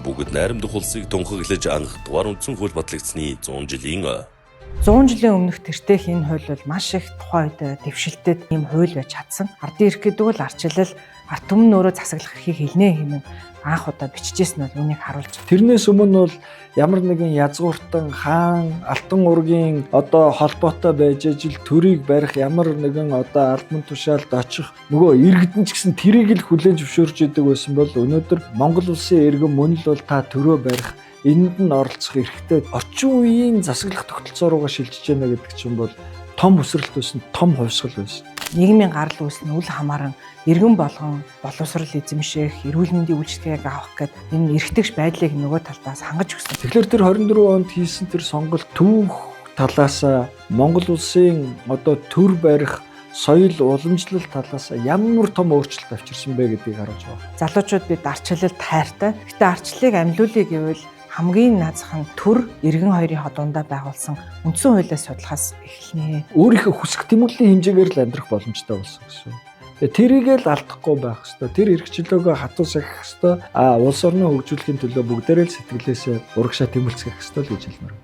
Бүгд найрамдах улсыг тунхаглаж анх дугаар үндсэн хууль батлагдсаны 100 жилийн 100 жилийн өмнөх тэртех энэ хууль бол маш их тухайн үед дэвшилтэд ийм хууль байж чадсан. Ардын эрх гэдэг бол арчилал, ард түмэн өөрөө засаглах эрхийг хэлнэ хэмээн анх удаа бичижсэн нь бол үүнийг харуулж байна. Тэрнээс өмнө бол ямар нэгэн язгууртан хаан, алтан ургийн одоо холбоотой байж ижил төрийг барих, ямар нэгэн одоо албан тушаалд очих нөгөө иргэдэн ч гэсэн тэрийг л хүлээн зөвшөөрч идэг байсан бол өнөөдөр Монгол улсын иргэн мөн л бол та төрөө барих, энд нь оролцох эрхтэй орчин үеийн засаглах тогтолцоо руугаа шилжиж байна гэдэг чинь бол том өсрэлт байсан, том хувьсгал байсан. Нийгмийн гарал үүсэл нь үл хамааран иргэн болгон боловсрал эзэмших, эрүүл мэндийн үйлчилгээг авах гээд энэ эрхтгш байдлыг нөгөө талдаас хангаж өгсөн. Тэгэхээр тэр 24 онд хийсэн тэр сонголт түүх талаас, Монгол улсын одоо төр барих, соёл уламжлал талаас ямар том өөрчлөлт авчирсан бэ гэдгийг харуулж байна. Залуучууд бид арчилалд хайртай. Гэтэ арчлалыг амьлуулъя гэвэл хамгийн наазах нь төр иргэн хоёрын дундаа байгуулсан үндсэн хуулиа судлахаас эхэлнэ. Өөрийнхөө хүсэх тэмүүллийн хэмжээгээр л амьдрах боломжтой болсон гэсэн. Тэгээ тэрийг л алдахгүй байх хэвээр. Тэр эрх чөлөөгөө хатуу сахих хэвээр. А улс орноо хөгжүүлэхийн төлөө бүгдээрээ л сэтгэлээсээ урагшаа тэмүүлцгэх хэвээр л гэж хэлмээр.